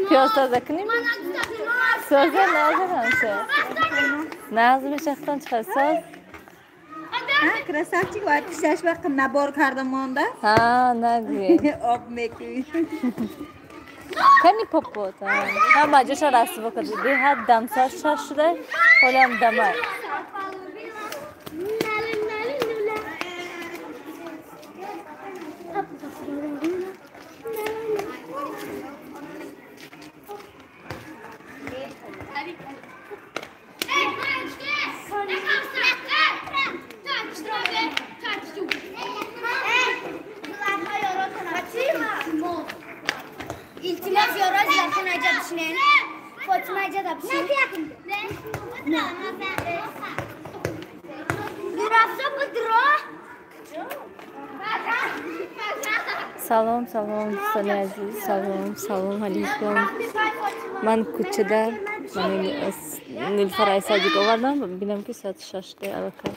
Пиёз тоза кунем? Соза нозир ҳамша. Нағз мешахтон чӣ қадр соз? Красавчик вай пишташ вақт набор карда монда. Ҳа, нагӯед. Об мекӯӣ. Кани попот. Ҳама ҷоша расво карда. Беҳад дамсар шаш шуда, ҳолиам дамай. İltimas yoraz zaten acaba düşünen. Fatıma acaba düşünen. Салом, салом, дӯстони азиз, салом, салом алейкум. Ман кӯчада Нилфар Айсадик овардам, бинам ки соати шашда аллакай.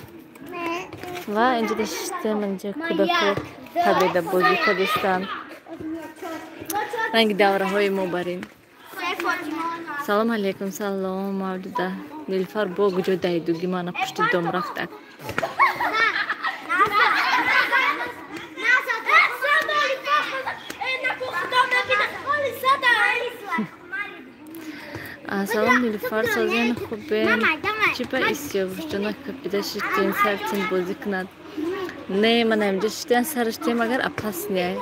Ва инҷо шиштем, инҷо кӯдако табеда бозӣ кардистанд. Ранги давраҳои мо барин. Салом алейкум, салом, Мавлуда. Нилфар бо куҷо дайдуги мана пушти дом рафтак. Салом, Нилфар, созен хубен. Чӣ ба истиёбушҷона капида шиштен, сартин бозӣ кунад? Не, мана инҷо шиштен, сараш тем агар опасный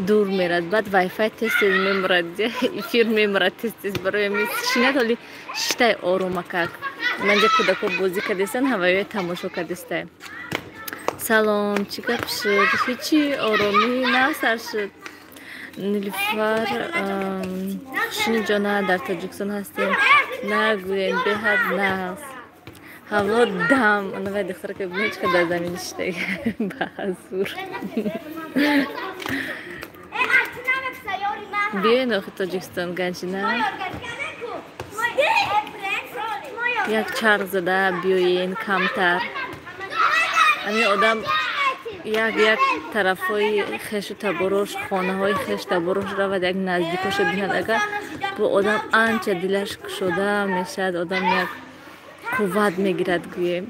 дур мерад, баъд вайфай тез тез мемурад, эфир мемурад тез тез барои шинат ҳоли шиштай оромакак. Манҷа кӯдако бозӣ кардистанд, ҳаваёя тамошо кардистай. Салом, чӣ гап шуд? Ҳечи оромӣ нав сар шуд. Нилуфар, хушни ҷона, дар Тоҷикистон ҳастем. Нагӯед, беҳад нағз. Ҳаво дам. Анавай духтарака бибинед чӣ қадар дар замин шиштаг. Ба ҳазур. Биёен охи Тоҷикистон, ганҷина. Як чарх зада биёен камтар. Ами одам як як тарафҳои хешу таборош, хонаҳои хеш таборош равад, як наздикоша бинад, агар бо одам анча дилаш кушода мешавад, одам як қувват мегирад гӯем.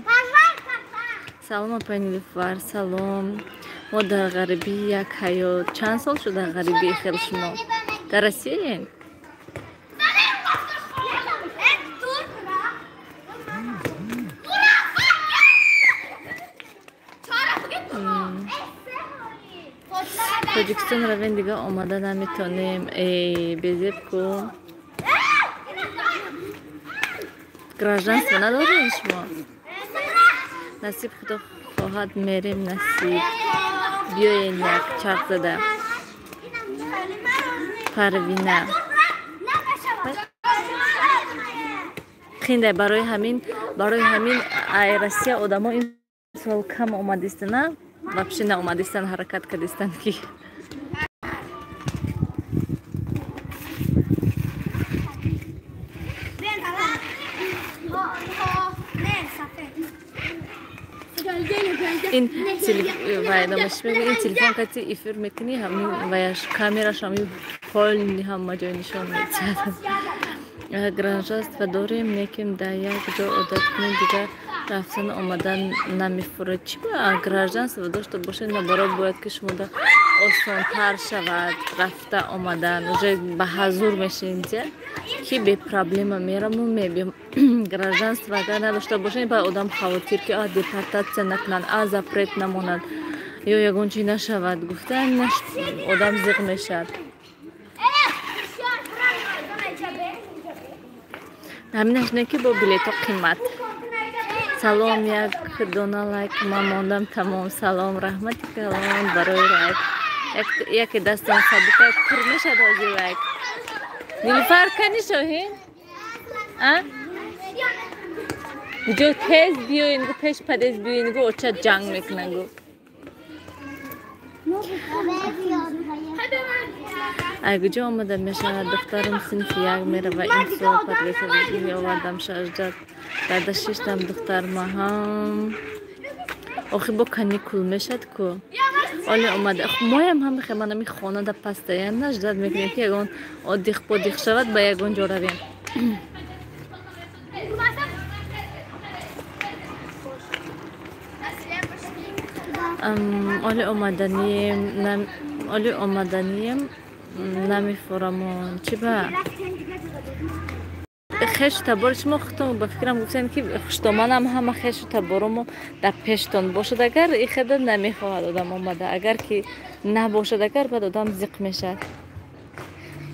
Салом, апай Нилуфар, салом. Мо дар ғарибӣ як ҳаёт. Чанд сол шуд дар ғарибии хел шумо? Дар Россияен? Тоҷикистон равем дига омада наметонем. Эй, безеб ку. Гражданство надорем шумо? Насиб худо хоҳад мерем, насиб. Биёен як чарх зада. Парвина. Хиндай барои ҳамин ай Россия одамо ин сол кам омадистана, вообще наомадистан, ҳаракат кардистанд ки ин ин телефон кати эфир мекунӣ, ҳамин ваяш камераш ҳамин полный ҳама ҷой нишон медиҳад. Гражданство дорем, лекин дар як ҷо одат кунем, дигар рафтан омадан намефурад. Чӣ ба гражданство дошта бошед, наоборот бояд ки шумода осонтар шавад рафта омадан, уже ба ҳазур мешинед, ки бепроблема мераму мебиям. Гражданство агар надошта бошед, баъд одам хавотир ки а депортатсия накунанд, а запрет намонад ё ягон чи нашавад гуфта, одам зиқ мешавад. Ҳаминаш не ки бо билетҳо қимат. Салом, як дона лайк ман мондам тамом. Салом, раҳмати калон барои лайк. Яке дастам сабука пур мешад ҳозир лайк. Нилуфар, кани Шоҳин? А? Куҷо тез биёин гу, пеш падез биёин гу, оча ҷанг мекунад гу. Ай куҷо омада мешавад? Духтарам синфи як мерава, имсол подготовительный овардам шаждат. Дарда шиштам духтармаҳам. Охи бо каникул мешад ку. Оли омада. Моям ҳам хе манами хонада постоянно ждать мекунем ки ягон отдых подих шавад, ба ягон ҷо равем. Оли омаданием намефурамон. Чи ба? Хешу табори шумо худтон ба фикрам гуфтем ки хуштоманам ҳама хешу таборомо дар пештон бошад, агар ихеда намехоҳад одам омада, агар ки набошад, агар баъд одам зиқ мешавад.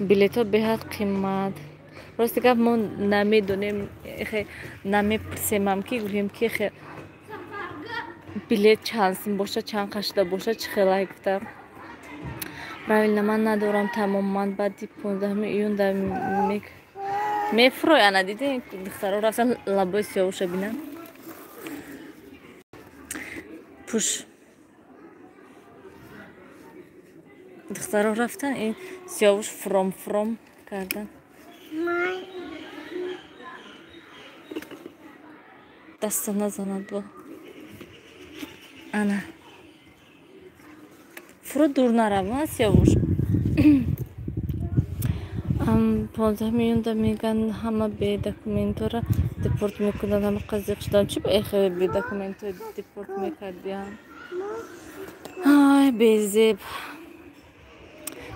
Билетҳо беҳад қимат. Рости гап мо намедонем, ихе намепурсемам ки гӯем ки ихе билет чанд сум бошад, чанд қашта бошад, чӣ хелай гуфта. Правильно, ман надорам тамоман. Баъди 15 июн дар мефурой. Ана дидем, духтаро рафтан лабои сиёвуша бинам. Пуш. Духтаро рафтан ин сиёвуш фром фром кардан. Даста назанад бо. Ана. Фуро дур нарав, сиёвуш. 15 июнда меган ҳама бедокументора депорт мекунанд, ҳама қазиқ шудам. Чи ба эхе бедокументо депорт мекардиям? Ай, безеб.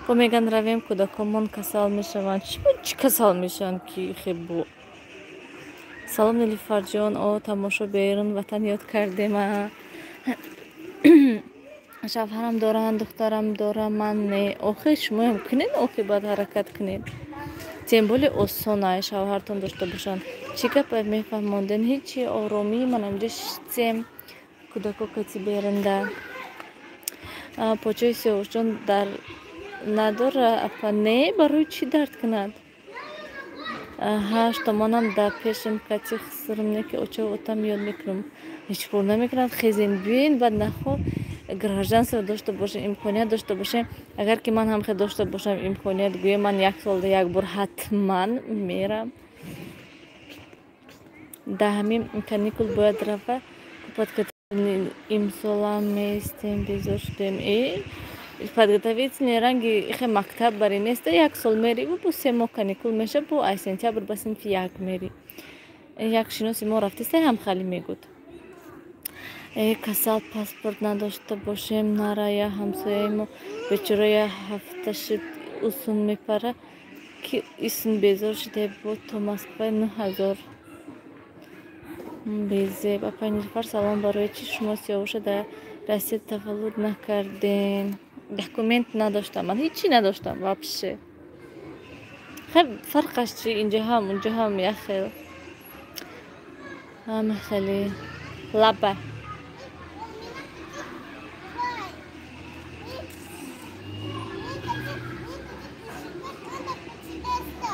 Бо меган равем, кӯдакомон касал мешаванд. Чи ба чӣ касал мешаванд ки эхе бо? Салом Нилуфарҷон, о тамошо берун ватан ёд кардема. Шавҳарам доранд, духтарам дорам, ман не. Охи шумоям кунед, охи баъд ҳаракат кунед. Тем более осона шавҳартон дошта бошанд. Чӣ гап мефаҳмонден? Ҳечи оромӣ ман инҷа шитем. Кӯдако кати берунда. Почои сиёвушҷон дар надора апа не, барои чӣ дард кунад? Ҳашт томонам дар пешам кати хисрам не ки оча отам ёд мекунам. Ҳеҷ кор намекунад, хезем биёен, баъд нахо гражданство дошта бошем, имконият дошта бошем. Агар ки ман ҳам хе дошта бошам имконият, гӯям ман як солда як бор ҳатман мерам. Дар ҳамин каникул бояд рава. Имсолам меистем, безор шудем. Подготовительный ранги ихе мактаб бари неста, як сол мери, бу 3 моҳ каникул меша, бу ай сентябр ба синфи як мери. Як шиноси мо рафтеста ҳам хали мегуд. Касал паспорт надошта бошем, нарая ҳамсояи мо бечора я ҳафта шуд усун мепара, ки исун безор шуде бо то Москва 9000. Безеб. Апай Нилуфар, салом, барои чӣ шумо сиёвуша дар Россия таваллуд накарден? Документ надоштам, ман ҳечи надоштам вообще. Хеб фарқаш чи, инҷа ҳам унҷа ҳам як хел. Ҳама хеле лаба.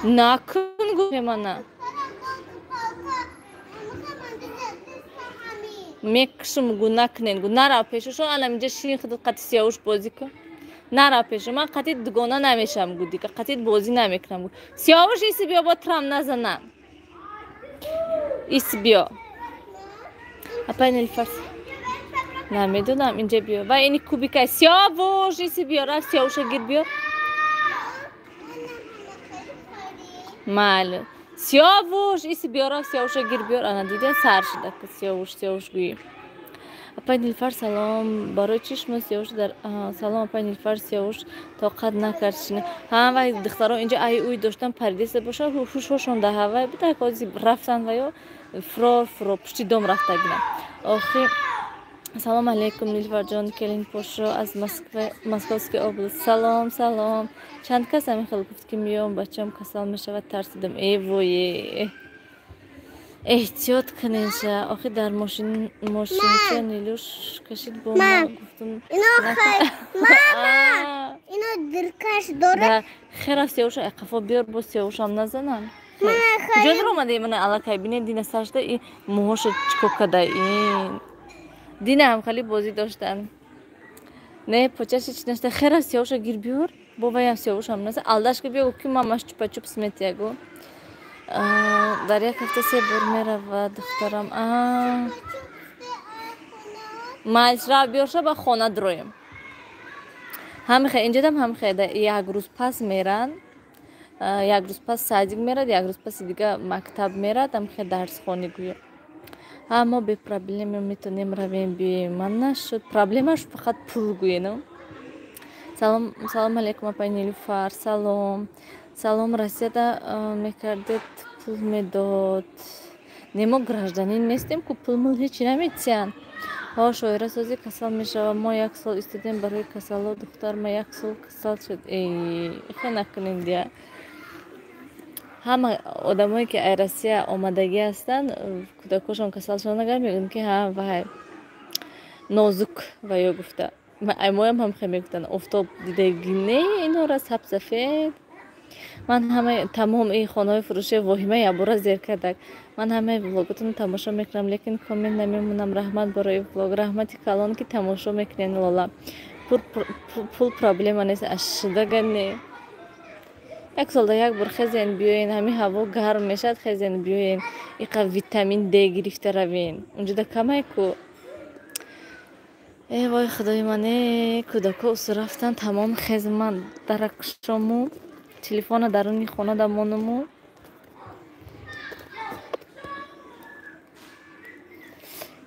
Накун гуфемана. Мекшум гу накунен гу нарав пешушон, ана инҷа ширин худат қати сиёвуш бозӣ кун. Нарав пешу, ман қати дугона намешам гу дига, қати бозӣ намекунам гу. Сиёвуш иси биё, бо трам назанам. Иси биё. Апай Нилуфар, намедонам, инҷа биё. Ва ини кубика сиёвуш иси биё, рафт сиёвуша гир биё. Майли. Сиёвуш иси биё, рафт сиёвуша гир биёр. Ана дидя сар шуда ки сиёвуш сиёвуш гӯӣ. Апай Нилуфар салом, барои чӣ шумо сиёвуш дар салом апай Нилуфар, сиёвуш тоқат накард шина. Ҳа вай духтаро инҷа ай уй доштан паридеса боша, ҳушҳошон дар ҳавай буда, ҳози рафтан ва ё фро фро пушти дом рафта гирам. Охи салом алейкум Нилуфарҷон, келинпошо аз Москва, Московский область. Салом, салом. Чанд кас ҳамин хел гуфт ки миём, бачам касал мешавад, тарсидам. Э вое. Эҳтиёт кунед ша. Охи дар мошинча Нилуш кашид бо ма гуфтум. Ино мама, ино дилкаш дорад. Хера сиёвуша қафо биёр, бо сиёвушам назанам. Куҷо даромадаи мана аллакай бинед дина саршуда и мӯҳошо чико када ин. Дина ҳам хали бозӣ доштан. Не, почаши чи нашта. Хера сиёвуша гир биёр, бо ваям сиёвушам назан. Алдашка биё ки мамаш чупа-чупс метиягу. Дар як ҳафта 3 бор меравад духтарам. Майлш рав биёрша, ба хона дроем. Ҳамихе инҷадам ҳамихе як рӯз пас меран, як рӯз пас садик мерад, як рӯз паси дига мактаб мерад, ҳамихе дарсхонӣ гӯё. Ҳа, мо бепроблема метонем равем биёем. Ман нашуд. Проблемаш фақат пул гӯенам. Салом, салом алейкум, апай Нилуфар, салом. Салом, Россияда мекардед, пул медод. Не, мо гражданин нестем ку, пулмул ҳечи наметиҳанд. Ҳо, шоира созӣ касал мешавад. Мо як сол истодем барои касало, духтарма як сол касал шуд. Э, хе накунем дия. Ҳама одамое ки ай Россия омадагӣ ҳастанд, кӯдакошон касал шаванд, агар мегӯянд ки ҳа, вай нозук ва ё гуфта. Ай моям ҳам хе мегуфтанд, офтоб дидагӣ не, инора сабсафед. Ман ҳамаи тамом ин хонаҳои фурӯши воҳима якбора зер кардак. Ман ҳамаи влоготонро тамошо мекунам, лекин коммент намемонам. Раҳмат барои влог. Раҳмати калон, ки тамошо мекунед, Лола. Пул проблема нест, ашдага не. Як солда як бор хезен биёен, ҳамин ҳаво гарм мешавад, хезен биёен, иқа витамин Д гирифта равен. Унҷода камай ку. Э, вой худои ман, э, кӯдако усу рафтан, тамом хез ман даракшому телефона даруни хона дамонуму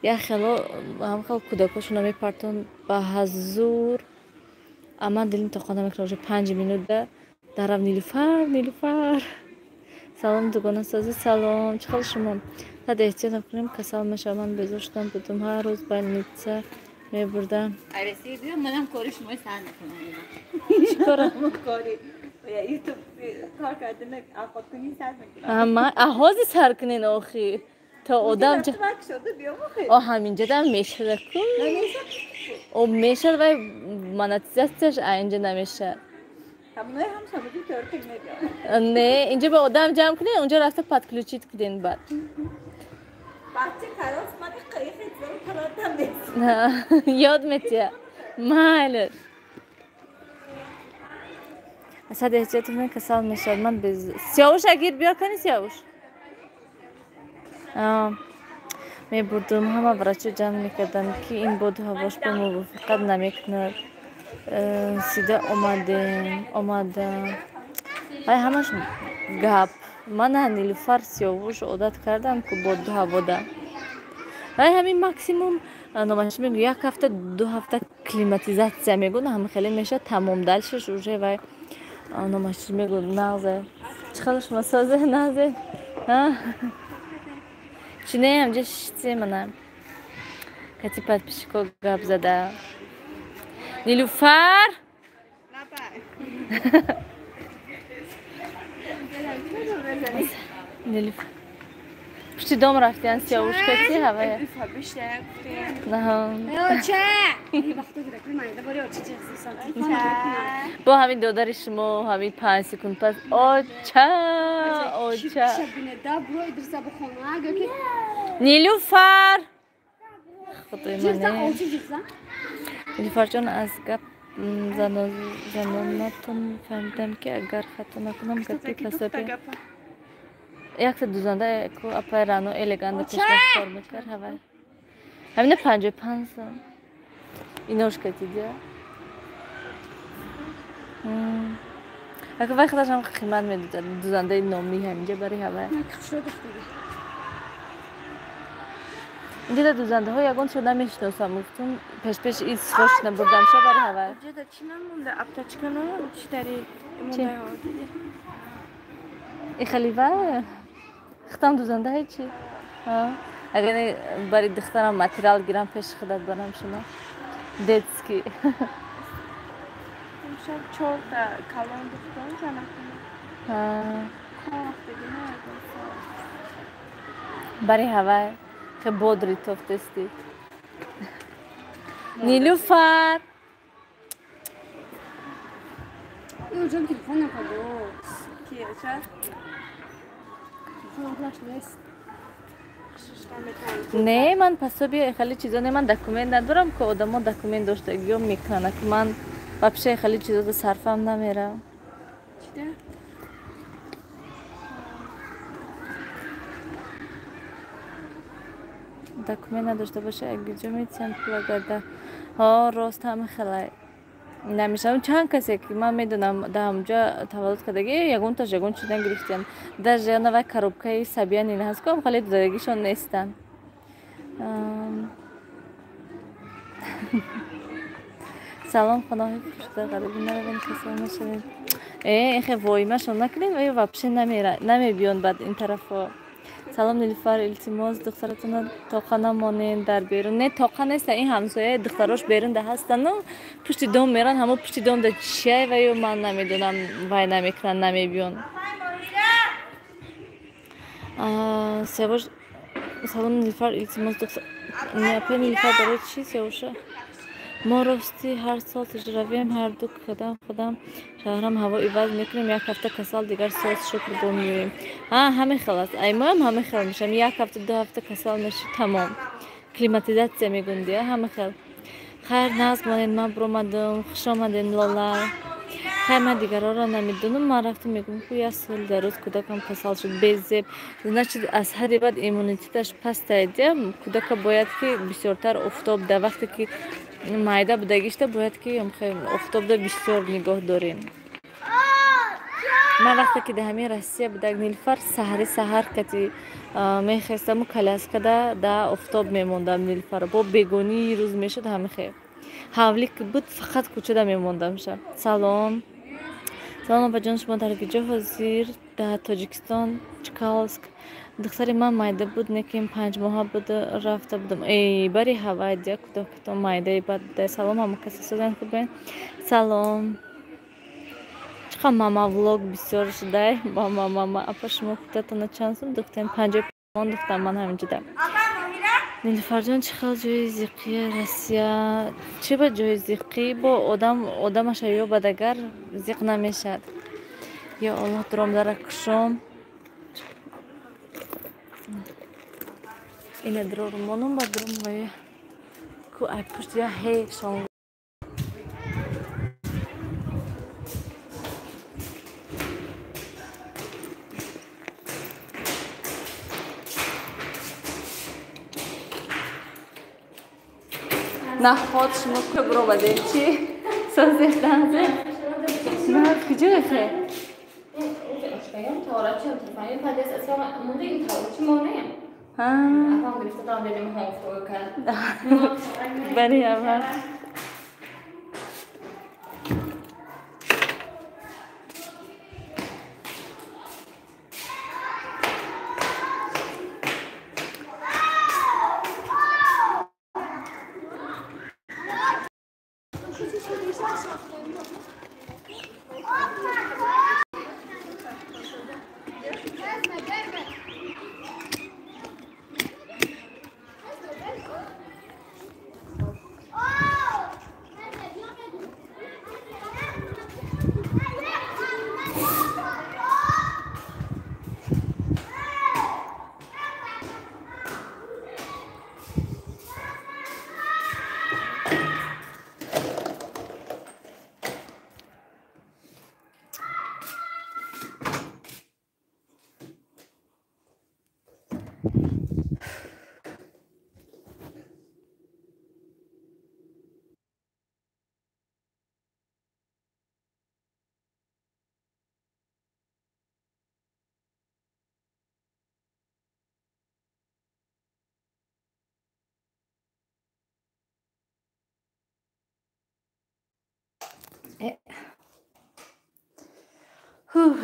як хело ҳамхел кӯдакошона мепартон ба ҳазур. Аман дилим тоқона мекунам, уже 5 минута дарав. Нилуфар, Нилуфар, салом, дугонасозӣ, салом, чӣ хел шумо? Сад эҳтиёт накунем, касал мешавам. Ман безор шудам будум, ҳар рӯз больница мебурдам. Манам кори шумои сар мекунам. Чӣ кора? Кори ютуб кор кардана, авқоткунӣ сар мекунам. Ҳозир сар кунен охи, то одам о ҳаминҷадам мешада ку, о мешад, вай монетизатсияш инҷа намешад. Не, инҷа ба одам ҷамъ кунен, унҷо рафта подключить кунен баъд. Ёд метия, майле. Асад эҳтиёт кунед, касал мешавад. Ман Сиёвуш агир биёр кани, Сиёвуш мебурдум, ҳама врачо ҷамъ мекарданд, ки ин боду ҳавош ба мувофиқат намекунад. Сида омадем, омадам, вай ҳамаш гап. Мана Нилуфар, Сиёвуш одат кардам ку боду ҳавода. Вай ҳамин максимум номаш мегӯ як ҳафта, 2 ҳафта климатизатсия мегӯ, ҳама хеле мешавад, тамом, дальше ш уже вай номаш мегӯ нағзе. Чӣ хел шумо созе, нағзе? Чӣ не, ҳамҷа шишти, мана кати подписчико гап зада. Нилуфар, Нилуфар, пушти дом рафтиян, Сиёвушкати ҳавая. Бо ҳамин додари шумо ҳамин 5 секунд пас оча, оча. Нилуфар, худои ман, Нилуфарҷон, аз гап занонатон фаҳмидам, ки агар хато накунам, гапи касаби якта дузанда ку апай Рано элеганда пешвоз кор мекард, ҳавай ҳамина 55 сом иношка дидя. Ака вай худаш ҳам қимат медодад, дузандаи номӣ ҳаминҷа барои ҳавай. Инҷа дузандаҳо ягон чиро намешиносам, гуфтум пешпеш исфошна бурдам ша барои ҳавай. Чӣ намонда, аптечка чи тари? Ихалива хитам дузанда ҳечи. Агар бари духтарам материал гирам, пеши худат барам, шумо детский. Имшаб чорта калон духтарам занакуна. Бари ҳавай хе бодрый тофтести. Нилуфар. Ҷон, телефон накардо. Ки ча? Телефон худаш нест. Не, ман пособие хеле чизо не, ман документ надорам ки одамо документ доштагиё мекунанд, ки ман вообще хеле чизо сарфам намерам. Чида? Документ надошта боша, агиҷо метиҳанд пула гарда. Ҳо, рост, ҳама хелай намешавам. Чанд касе ки ман медонам, дар ҳамҷо таваллуд кардаги, ягонташ ягон чиз нагирифтиям. Даже навай коробкаи сабиянин ҳаст ку, хеле додагишон нестанд. Салом, хонаҳои пушта ғарибӣ наравем, касал нашавем. Эхе воимашон накунем, ва вообще намебиён баъд ин тарафо. Салом, Нилуфар, илтимос, духтаратона тоқа намонен дар берун. Не, тоқа неста, ин ҳамсояи духтарош берунда ҳастану пушти дом меран, ҳамо пушти домда чиай ва ё ман намедонам, вай намекунанд, намебиён. Сиёвуш, салом, Нилуфар, илтимос, апа Нилуфар, барои чӣ Сиёвуша? Мо рости ҳар сол таҷравем, ҳарду кадам худам шаҳрам ҳаво иваз мекунем, як ҳафта касал, дигар сол шукр бо меоем. А ҳамин хел аст, аймоам ҳамин хел мешам, як ҳафта ду ҳафта касал меши, тамом, климатизатсия мегӯнди, ҳамин хел. Хайр, нағз монед, ман биромадам. Хуш омадед, Лола. Хайр, ман дигарҳоро намедонам, ман рафтам, мегӯм ку як сол дар рӯз кӯдакам касал шуд, безеб, значит аз ҳарри баъд иммунитеташ пастаед. Кӯдака бояд ки бисёртар офтоб, дар вақте ки майда будагишта, бояд ки офтобда бисёр нигоҳ дорем. Ман вақте ки дар ҳамин Россия будак, Нилфар, саҳари саҳар кати мехестаму коляскада да офтоб мемондам Нилфар, бо бегонии рӯз мешуд, ҳамихе ҳавлӣ ки буд, фақат кӯчада мемондамша. Салом, салом, апаҷон, шумо дар куҷо ҳозир? Дар Тоҷикистон, Чкалск. Духтари ман майда буд, лекин 5 моҳа буд, рафта будам. Эй, бари ҳавай дия, кӯдакатон майдаи бад буда. Салом, ҳама касе созан, хубен? Салом. Чӣ мама влог бисёр шудай, мама, мама. Апа, шумо кӯдатона чанд сум духтем? 50 мон духтам ман ҳаминҷода. Нилуфарҷон, чӣ хел ҷои зиқии Россия? Чӣ ба ҷои зиқӣ? Бо одам одамаша ёбад, агар зиқ намешавад. Ё Аллоҳ, дуромдара кушом. Ина дурор монум, ба дуром вая ку ай пушт я ҳей шон. Наход, шумо куҷо биромадем? Чӣ созед, нағзе? Куҷо хе? Бале, аввал.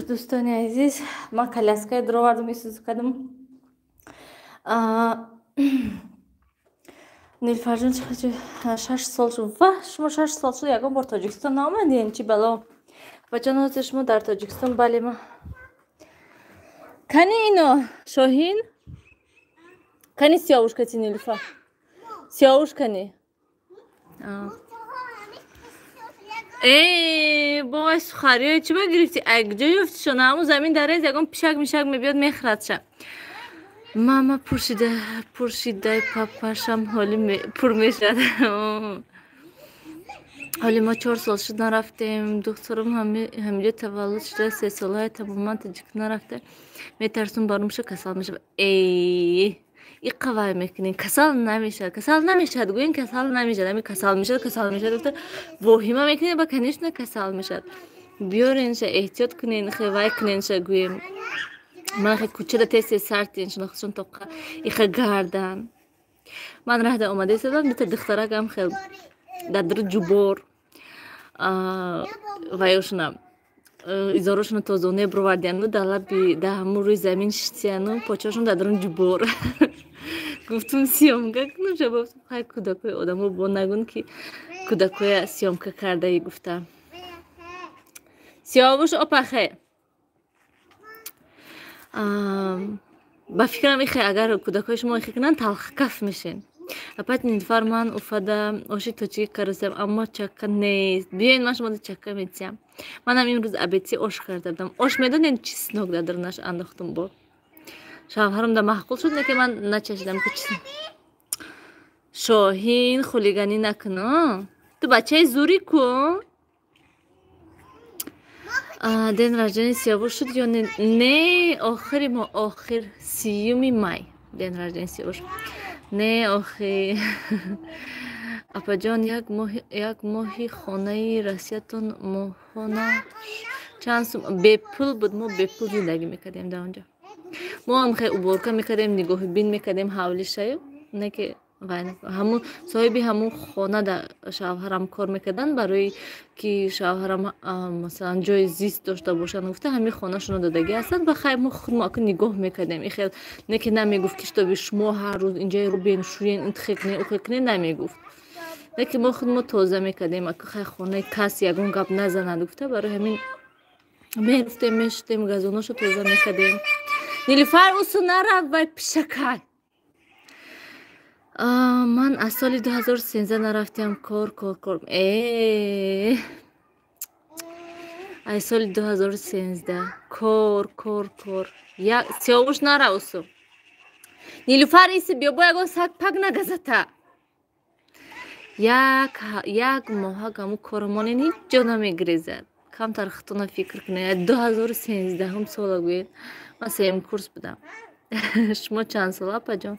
Дӯстони азиз, ман коляскае дуровардам, исузу кардам. Нилфарҷон, 6 сол шуд. Ва шумо 6 сол шуд, ягон бор Тоҷикистон наомадем? Чӣ бало, бачон, ҳозир шумо дар Тоҷикистон? Бале, ма кани ино Шоҳин, кани Сиёвуш кати, Нилуфа, Сиёвуш кани. Э, бовай, сухариҳои чӣ ба гирифтӣ? Ай куҷо ёфтишон? Ҳамун замин дарез, ягон пишак мишак мебиёд, мехӯрадша. Мама пуршида, пуршидай папашам ҳоли пур мешавад. Ҳоли мо 4 сол шуд, нарафтем. Духтарам ҳамиҷо таваллуд шуда, 3 солаи, тамоман Тоҷик нарафта. Метарсум, барумша касал мешавад. Эй, Иқа вай мекунен, касал намешавад, касал намешавад, гӯен касал намешавад, ами касал мешавад, касал мешавад, гуфта воҳима мекунен, ба конечно касал мешавад. Биёренша, эҳтиёт кунен, хе вай куненша гӯем. Ман хе кӯчада тез-тез сар тиен, шунохташон тоқа иха гардан. Ман раҳда омада истодам, дута духтаракам хел дар дару ҷубор вайошуна изорошуна тозоне бировардияну дар лаби дар ҳамун рӯи замин шитияну почаашон дар дарун ҷубор. Гуфтум съёмка кунам, шабофтум хай кӯдакои одамо бо нагун ки кӯдакоя съёмка кардаи гуфта. Сиёвуш опахе. Ба фикрам ихе агар кӯдакои шумо ихе кунанд талхкаф мешен. Апат Нилуфар, ман Уфада оши тоҷикӣ карасам, аммо чакка нест. Биёед ман шумода чакка метиҳам. Манам имрӯз абедси ош карда будам. Ош медонед чеснок дар дарунаш андохтум бо. Шавҳарам да маъқул шуд, лекин ман начашидам ки чеснок. Шоҳин хулиганӣ накун. Ту бачаи зурӣ ку? День рождения Сиёвуш шуд ё не? Не, охири мо охир 30 май. День рождения Сиёвуш. Не, охи. Апаҷон, як моҳи хонаи Россиятон моҳона чанд сум? Бепул буд, мо бепул зиндагӣ мекардем дар онҷо. Мо ҳам хеле уборка мекардем, нигоҳубин мекардем ҳавлишаю, не ки ҳамун соҳиби ҳамун хона да шавҳарам кор мекарданд, барои ки шавҳарам масалан ҷои зист дошта бошанд, гуфта ҳамин хонашонро додагӣ ҳастанд. Ба хайр, мо худмо аку нигоҳ мекардем. И хел не ки намегуфт ки шитоби шумо ҳар рӯз инҷаи рӯ бен шӯен, интихе кунен, ухе кунен, намегуфт. Лекин мо худмо тоза мекардем, аку хай хонаи кас ягон гап назанад гуфта, барои ҳамин мерафтем, мешудем, газоношо тоза мекардем. Нилуфар, усу нарав, вай пишакай. Ман аз соли 2013 нарафтиам кор, кор, кор. Аз соли 2013 кор, кор, кор. Сиёвуш нара усу. Нилуфар, иси биё, бо ягон саг пак нагазата. Як моҳа ҳамун коромонен ҳеҷ ҷо намегирезад. Камтар худтона фикр кунед. 2013 сола гӯед. Ман сеюм курс будам. Шумо чанд сола, апаҷон?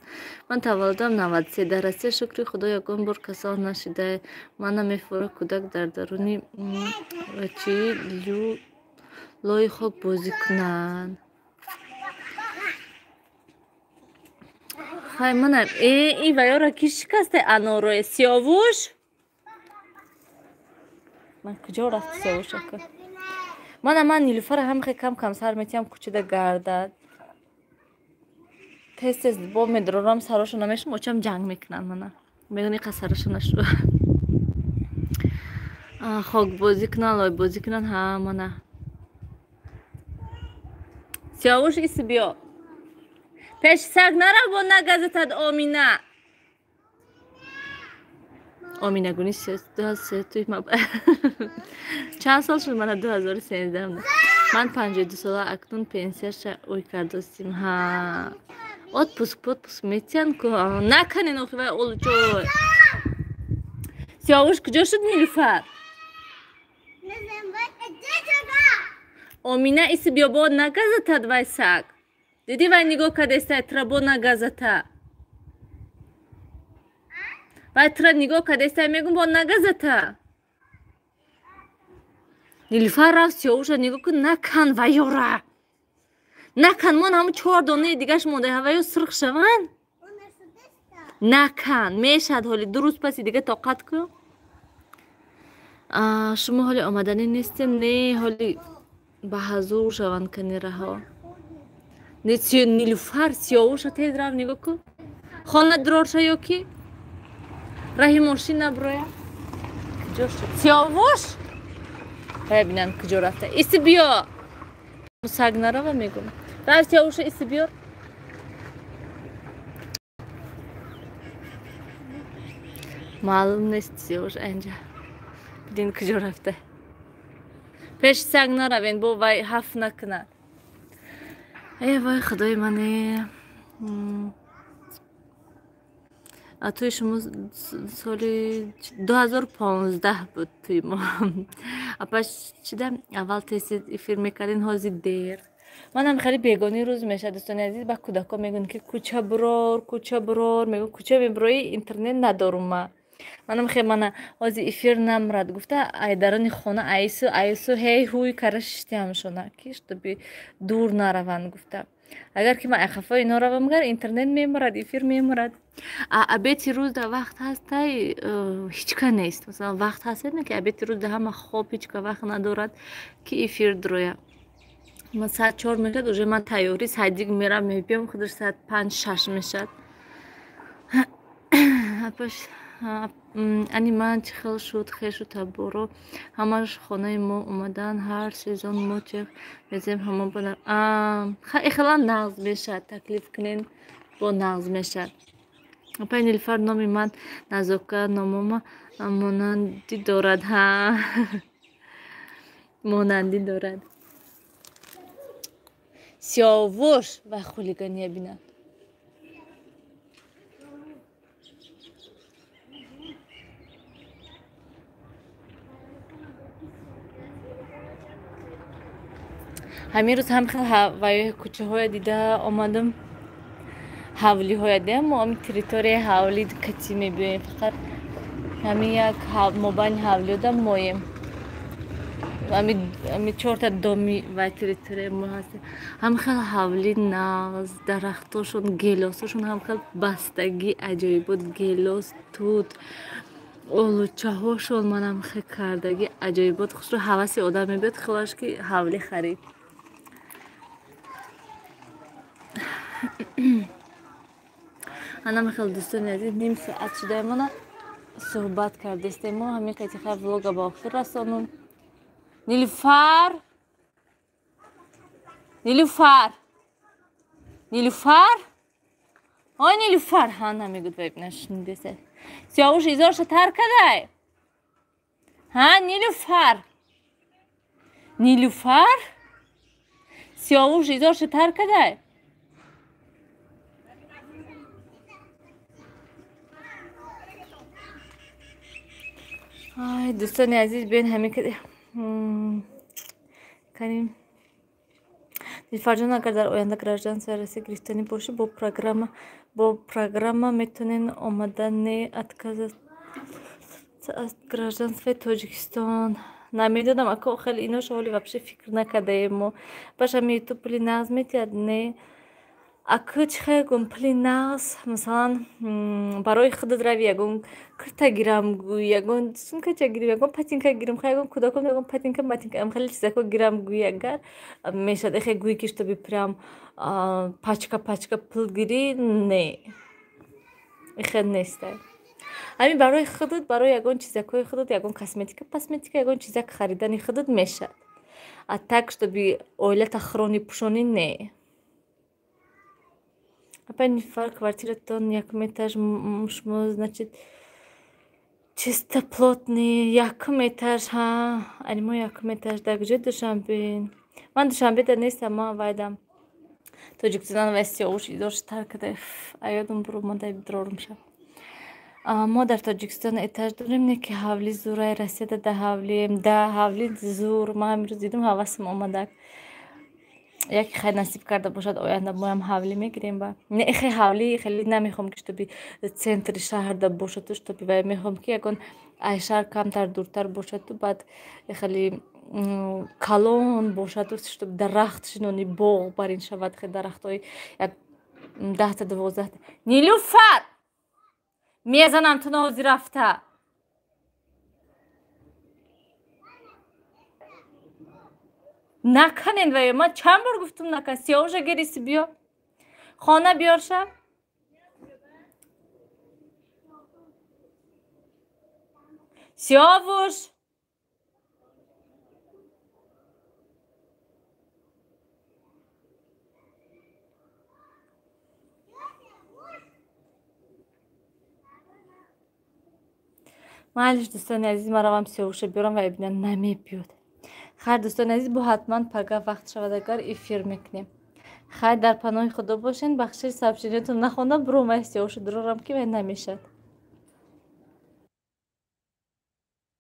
Ман таваллудам 93. Дар Россия шукри Худо ягон бор касал нашида. Ман намефора кӯдак дар даруни чи лои хок бозӣ кунанд. Хай манам ин ваёра ки шикаста анорое? Сиёвуш? Ман куҷо рафти Сиёвуш ака? Мана ман Нилуфара ҳам хе кам кам сар метиҳам кӯчада гардад. Тез тез бо медрорам сарошу намешум, очам ҷанг мекунанд мана. Мегӯянд иқа сарошу нашу. Хокбозӣ кунанд, лойбозӣ кунанд, ҳа мана. Сиёвуш иси биё. Пеши саг нарав, бо нагазатад Омина. Омина гуни чанд сол шуд мана 2013. Ман 52 сола, акнун пенсияша ӯй кардостим. Ҳа. Отпуск, отпуск метиҳанд ку. Наканен охи вай олучой. Сиёвуш куҷо шуд Нилуфар? Омина иси биё, бо нагазатад вай саг. Дидӣ вай нигоҳ кардестай, тра бо нагазата. Вай тра нигоҳ кардестай, мегӯм бо нагазата. Нилуфар рафт Сиёвуша нигоҳ кун, накан вайёра. Накан, мон ҳамун чор донаи дигаш монда, ҳаваё сирх шаванд. Накан, мешад ҳоли ду рӯз паси дига тоқат кун. Шумо ҳоли омаданӣ нестем? Не, ҳоли ба ҳазур шаванд кани раҳо. Нилуфар Сиёвуша тез рафт нигоҳ кун. Хона дурорша ё ки? Раҳи мошин наброя. Куҷо шуд? Сиёвуш? Ҳая бинанд куҷо рафта. Иси биё. Саг нарава мегӯм. Рафт Сиёвуша иси биёр. Маълум нест Сиёвуш анҷа. Бидин куҷо рафта. Пеши саг наравен, бо вай ҳаф накунад. Э вой худои мане. Туи шумо соли 2015 буд туи мо. Апа чида аввал тез эфир мекардин, ҳозир дер. Манам хеле бегонӣ рӯз мешад, дӯстони азиз, ба кӯдакҳо мегӯянд, ки кӯча бурор, кӯча бурор, мегӯ кӯча мебуроӣ, интернет надорум ма. Манам хе мана ҳозир эфир намрад гуфта, ай дарони хона айсу айсу ҳей ҳуй кара шиштиамшона, ки чтобы дур нараванд гуфта. Агар ки ман айхафои ино равам, гар интернет мемурад, эфир мемурад. А обеди рӯз да вақт ҳастай, ҳичка нест. Масалан, вақт ҳаст, ки обеди рӯз да ҳама хоб, ҳичка вақт надорад, ки эфир дуроя. Ман соат 4 мешад, уже ман тайёрӣ садик мерам, мебиём, худаш соат 5-6 мешад. Апаш ани ман чӣ хел шуд, хешу таборо ҳамаш хонаи мо омадан, ҳар сезон мо чех мезем, ҳамон бана. Хела нағз мешад, таклиф кунен, бо нағз мешад. Апай Нилфар, номи ман Назока, номома монандӣ дорад, ҳа, монандӣ дорад. Сиёвуш ва хулигания бинад. Ҳамин рӯз ҳам хел ваи кӯчаҳоя дида омадам, ҳавлиҳоя дидам. Мо ҳамин территорияи ҳавли катӣ мебиёем, фақат ҳамин як мобайни ҳавлиёда моем. Ҳамин чорта доми вай территорияи мо ҳаст. Ҳам хел ҳавли нағз, дарахтошон, гелосошон ҳам хел бастагӣ аҷоибот, гелос, тут, олучаҳошон манам хел кардагӣ аҷоибот. Хушрӯ ҳаваси одам мебиёд, хелаш ки ҳавлӣ харид. Анам хел дӯстони азиз, ним соат шуда мона суҳбат кардестем. Мо ҳамин қитиха влога ба охир расонум. Нилуфар, Нилуфар, Нилуфар, ой Нилуфар, ҳа намегӯд ва ибна шунидеса. Сиёвуш изорша тар кадай. Ҳа Нилуфар, Нилуфар, Сиёвуш изорша тар кадай. Ай дӯстони азиз, биён ҳамин каним. Дилфарҷон, агар дар оянда гражданствои Россия гирифтанӣ бошӣ, бо программа метавонед омада, не отказаться аз гражданствои Тоҷикистон. Намедонам, ако хеле иноша ҳоли вообще фикр накардаем мо. Баш ҳами ютуб пули нағз метиҳад, не? Акы чӣ хел гум, пули нағз, масалан, барои худат рави, ягон кирта гирам гӯй, ягон сумкача гирам, ягон патинка гирам, хай ягон кӯдакон ягон патинка матинка, хеле чизако гирам гӯй, агар мешад, эхе гӯй ки чтобы прям пачка пачка пул гирӣ, не. Эхе нестай. Ҳамин барои худат, барои ягон чизакҳои худат, ягон косметика, пасметика, ягон чизак харидани худат мешад. А так, чтобы оилата хӯрони пӯшонӣ, не. Апай Нилуфар, квартиратон якум этаж, шумо значит чистоплотный, якум этаж, ҳа, ани мо якум этаж. Дар куҷои Душанбе? Ман Душанбеда нестам, ман вайдам. Тоҷикистон вай сиёвуш идорш тар када, аёдум буромада бирорум шав. Мо дар Тоҷикистон этаж дорем, не ки ҳавли зурай, Россияда да ҳавлием, да ҳавли зур. Ман ҳамин рӯз дидум, ҳавасам омадак. Яке хай насиб карда бошад, оянда моям ҳавлӣ мегирем. Ба не, хе ҳавлӣ хеле намехоҳам, ки чтобы центри шаҳрда бошаду, чтобы вай мехоҳам, ки ягон ай шаҳр камтар дуртар бошаду, баъд хеле калон бошаду, чтобы дарахт шинонӣ, боғ барин шавад, хе дарахтҳои як 10-та 12-та. Нилуфар, мезанам ту нози рафта. Наканен вай, ман чанд бор гуфтум накан. Сиёвуша гириси биё. Хона биёрша. Сиёвуш. Майлиш, дӯстони азиз, ман равам сиёвуша биёрам ва ибина намебиёд. Хайр, дӯстони азиз, бо ҳатман пага вақт шавад, агар эфир мекунем. Хайр, дар паноҳи Худо бошен. Бахшиш, сообщениятон нахондам, буромай сиёвуша дурорам, ки вай намешад.